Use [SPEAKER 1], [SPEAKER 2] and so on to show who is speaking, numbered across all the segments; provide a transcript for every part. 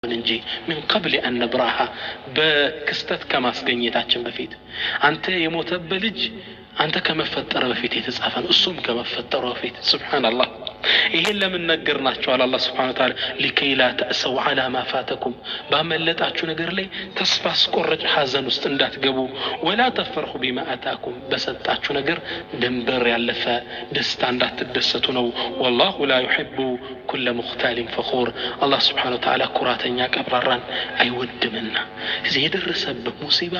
[SPEAKER 1] እንጂ من قبل أن نبرأها በክስተት ከማስገኘታችን በፊት፣ አንተ የሞተብህ ልጅ አንተ ከመፈጠረ በፊት የተጻፈ ነው። እሱም ከመፈጠሩ በፊት። سبحان الله። ይሄን ለምን ነገርናቸዋል? አላህ سبحانه وتعالى لكي لا تأسوا على ما فاتكم፣ ባመለጣችሁ ነገር ላይ ተስፋ አስቆራጭ ሀዘን ውስጥ እንዳትገቡ፣ ولا تفرحوا بما آتاكم፣ በሰጣችሁ ነገር ድንበር ያለፈ ደስታ እንዳትደሰቱ ነው። والله لا يحب كل مختال فخور፣ አላህ سبحانه وتعالى ኩራተኛ ቀብራራን አይወድምና። እዚህ የደረሰብህ ሙሲባ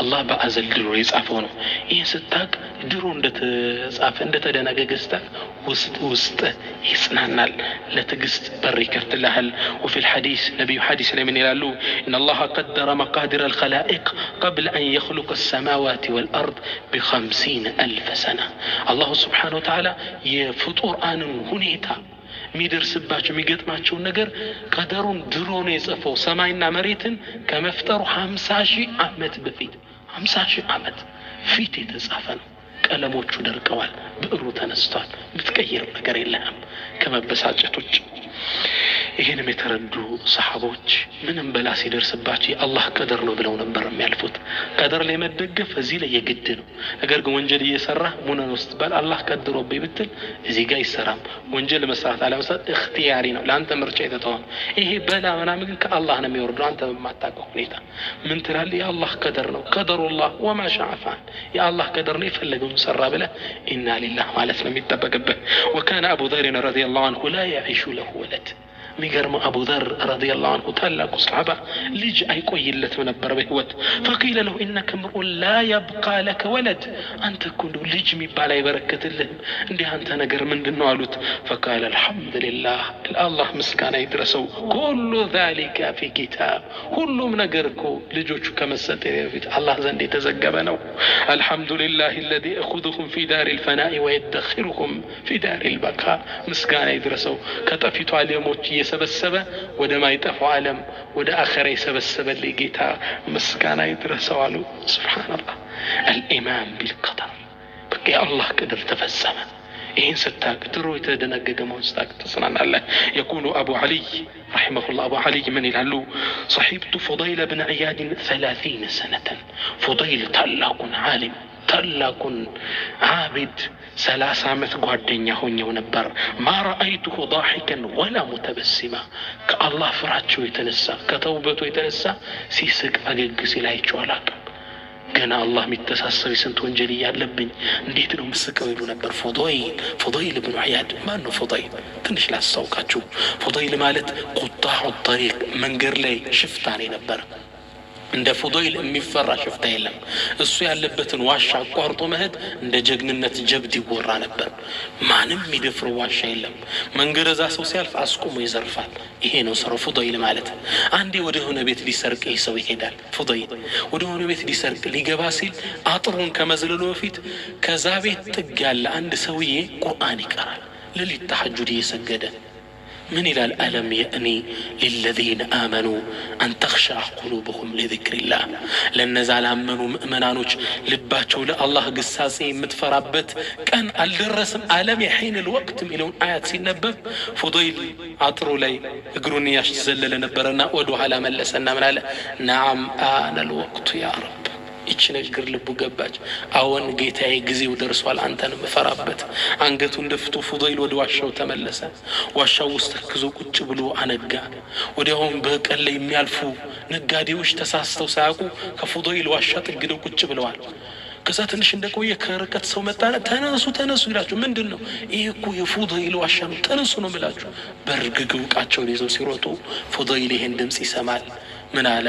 [SPEAKER 1] አላህ በአዘል ድሮ የጻፈው ነው። ይህን ስታቅ፣ ድሮ እንደተጻፈ እንደተደነገገ ስታቅ ውስጥ ውስጥ ይጽናናል፣ ለትዕግስት በር ይከፍትልሃል። وفي الحديث፣ ነቢዩ ሐዲስ ላይ ምን ይላሉ? إن الله قدر مقادير الخلائق قبل أن يخلق السماوات والأرض ب50,000 سنة። الله سبحانه وتعالى የፍጡራንን ሁኔታ፣ የሚደርስባቸው የሚገጥማቸውን ነገር ቀደሩን ድሮ ነው የጻፈው። ሰማይና መሬትን ከመፍጠሩ 50,000 ዓመት በፊት፣ 50,000 ዓመት ፊት የተጻፈ ነው። ቀለሞቹ ደርቀዋል፣ ብዕሩ ተነስቷል። የምትቀይረው ነገር የለህም ከመበሳጨት ውጭ። ይህንም የተረዱ ሰሓቦች ምንም በላ ሲደርስባቸው የአላህ ቀደር ነው ብለው ነበር የሚያልፉት። ቀደር ላይ መደገፍ እዚህ ላይ የግድ ነው። ነገር ግን ወንጀል እየሰራ ሙነን ውስጥ ባል አላህ ቀድሮብኝ ብትል እዚህ ጋር አይሰራም። ወንጀል መስራት አለመስራት اختياري ነው፣ ለአንተ ምርጫ የተተወ ነው። ይሄ በላ ምናምን ግን ከአላህ ነው የሚወርደው። አንተ በማታውቀው ሁኔታ ምን ትላለህ? የአላህ ቀደር ነው፣ قدر الله وما شاء فعل፣ የአላህ ቀደር ነው፣ የፈለገውን ሰራ ብለህ إنا لله ማለት ነው የሚጠበቅብህ። وكان أبو ذر رضي الله عنه لا يعيش له ولد። የሚገርመው አቡ ዘር رضي الله عنه ታላቁ ሰሓባ ልጅ አይቆይለትም ነበር በህይወት። فقيل له إنك امرؤ لا يبقى لك ولد፣ አንተ እኮ እንደው ልጅ የሚባል አይበረክትልህም፣ እንዲህ አንተ ነገር ምንድን ነው አሉት። فقال الحمد لله፣ ለአላህ ምስጋና ይድረሰው፣ كل ذلك في كتاب፣ ሁሉም ነገር እኮ ልጆቹ ከመሰጠ በፊት አላህ ዘንድ የተዘገበ ነው። الحمد لله الذي يأخذهم في دار الفناء ويدخرهم في دار البقاء፣ ምስጋና ይድረሰው ከጠፊቱ ዓለሞች እየሰበሰበ ወደ ማይጠፋው ዓለም ወደ አኸራ የሰበሰበልኝ ጌታ ምስጋና ይድረሰው አሉ። سبحان الله፣ الإيمان بالقدر፣ በቃ የአላህ ቅድር ተፈጸመ። ይህን ስታቅ፣ ድሮ የተደነገገ መሆን ስታቅ ትጽናናለህ። يقول أبو علي رحمه الله፣ አቡ ዓሊይ ምን ይላሉ? صحبت فضيل بن عياض 30 سنة፣ ፉደይል ታላቁን ዓሊም ታላቁን ዓቢድ 30 ዓመት ጓደኛ ሆኘው ነበር። ما رأيته ضاحكا ولا متبسما፣ ከአላህ ፍራቸው የተነሳ ከተውበቱ የተነሳ ሲስቅ ፈገግ ሲል አይቼው አላውቅም። ገና አላህ የሚተሳሰብ የስንት ወንጀል እያለብኝ እንዴት ነው ምስቀው ይሉ ነበር። ፉደይል ብኑ ዒያድ ማን ነው? ፉደይል ትንሽ ላስታውቃችሁ። ፉደይል ማለት قطاع الطريق፣ መንገድ ላይ ሽፍታ ነው ነበር። እንደ ፉደይል የሚፈራ ሽፍታ የለም። እሱ ያለበትን ዋሻ አቋርጦ መሄድ እንደ ጀግንነት ጀብድ ይወራ ነበር። ማንም የሚደፍረው ዋሻ የለም። መንገድ እዛ ሰው ሲያልፍ አስቁሞ ይዘርፋል። ይሄ ነው ስራው ፉደይል ማለት። አንዴ ወደ ሆነ ቤት ሊሰርቅ ይህ ሰው ይሄዳል። ፉደይል ወደ ሆነ ቤት ሊሰርቅ ሊገባ ሲል አጥሩን ከመዝለሉ በፊት ከዛ ቤት ጥግ ያለ አንድ ሰውዬ ቁርአን ይቀራል። ሌሊት ተሐጁድ እየሰገደ ምን ይላል? ألم يأن للذين آمنوا أن تخشع قلوبهم لذكر الله፣ ለእነዛ ላመኑ ምእመናኖች ልባቸው ለአላህ ግሳጼ የምትፈራበት ቀን አልደረስም? ألم يحن الوقت የሚለውን አያት ሲነበብ ፉደይል አጥሩ ላይ እግሩን ያስዘለለ ነበረና ወደ ኋላ መለሰና ምን አለ? نعم آن الوقت يا رب። ይቺ ንግግር ልቡ ገባች። አዎን ጌታዬ ጊዜው ደርሷል፣ አንተን ምፈራበት። አንገቱን ደፍቶ ፉደይል ወደ ዋሻው ተመለሰ። ዋሻው ውስጥ ተክዞ ቁጭ ብሎ አነጋ። ወዲያውም በቀን ላይ የሚያልፉ ነጋዴዎች ተሳስተው ሳያውቁ ከፉደይል ዋሻ ጥግ ሄደው ቁጭ ብለዋል። ከዛ ትንሽ እንደቆየ ከርቀት ሰው መጣና ተነሱ ተነሱ ይላቸው። ምንድን ነው ይህ? እኮ የፉደይል ዋሻ ነው፣ ተነሱ ነው ምላችሁ። በርግገው ዕቃቸውን ይዘው ሲሮጡ ፉደይል ይሄን ድምፅ ይሰማል። ምን አለ?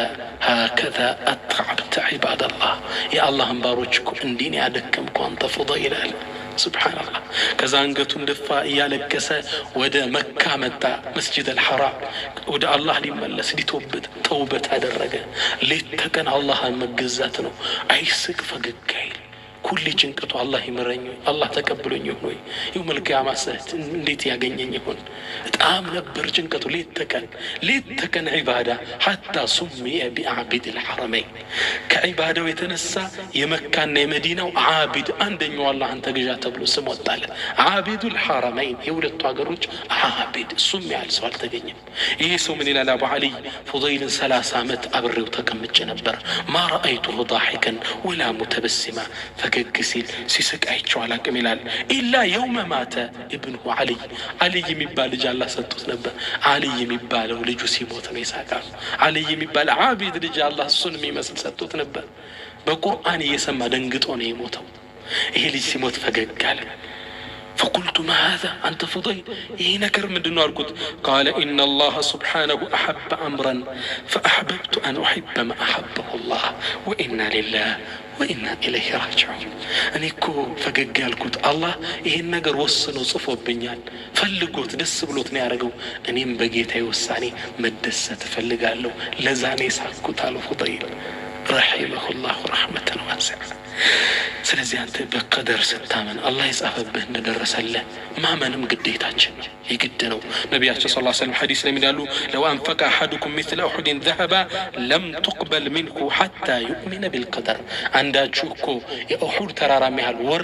[SPEAKER 1] هكذا أتعبت عباد الله፣ የአላህን ባሮች እኮ እንዲህ ነው ያደከምኩ አንተ ፉደይል አለ። سبحان الله። ከዛ አንገቱን ደፋ፣ እያለቀሰ ወደ መካ መጣ፣ መስጂድ አልሐራም፣ ወደ አላህ ሊመለስ ሊቶብት ተውበት አደረገ። ሌት ተቀን አላህን መገዛት ነው። አይስቅ ፈገግ አይል። ሁሌ ጭንቀቱ አላህ ይምረኝ ወይ፣ አላህ ተቀብሎኝ ይሆን ወይ፣ يوم القيامة እንዴት ያገኘኝ ይሆን? በጣም ነበር ጭንቀቱ። ሌት ተቀን ሌት ተቀን ዒባዳ፣ حتى سمي بعابد الحرمين። ከዒባዳው የተነሳ የመካና የመዲናው ዓቢድ፣ አንደኛው አላህን ተገዣ ተብሎ ስም ወጣለት። عابد الحرمين፣ የሁለቱ ሀገሮች ዓቢድ፣ እሱም ያህል ሰው አልተገኘም። ይህ ሰው ምን ይላል? አቡ ዓሊይ ፉደይልን 30 ዓመት አብሬው ተቀምጬ ነበር። ما رأيته ضاحكا ولا متبسما፣ ፈገግ ሲል ሲስቅ አይቼው አላቅም ይላል። إلا يوم مات ابنه علي። ዓሊይ የሚባል ልጅ አላህ ሰጥቶት ነበር። ዓሊይ የሚባለው ልጁ ሲሞት ነው የሳቃሉ። ዓሊይ የሚባል ዓቢድ ልጅ አላህ እሱን የሚመስል ሰጥቶት ነበር። በቁርአን እየሰማ ደንግጦ ነው የሞተው። ይሄ ልጅ ሲሞት ፈገግ አለ። فقلت ما هذا አንተ ፉደይል፣ ይሄ ነገር ምንድን ነው አልኩት። قال إن الله سبحانه أحب أمرا فأحببت أن أحب ما أحبه الله وإنا لله وإنا إليه راجعون። እኔ እኮ ፈገግ ያልኩት አላህ ይሄን ነገር ወስኖ ጽፎብኛል፣ ፈልጎት ደስ ብሎት ነው ያደረገው። እኔም በጌታዬ ውሳኔ መደሰት እፈልጋለሁ። ለዛ ነው የሳቅኩት አሉ ፉደይል رحمه الله رحمة واسعة። ስለዚህ አንተ በቀደር ስታመን አላህ የጻፈብህ እንደደረሰልህ ማመንም ግዴታችን ነው፣ የግድ ነው። ነቢያችን صلى الله عليه وسلم ሐዲስ ላይ ይላሉ፣ لو أنفق أحدكم مثل أحد ذهبا لم تقبل منه حتى يؤمن بالقدر። አንዳችሁ እኮ የኡሑድ ተራራ ያህል ወርቅ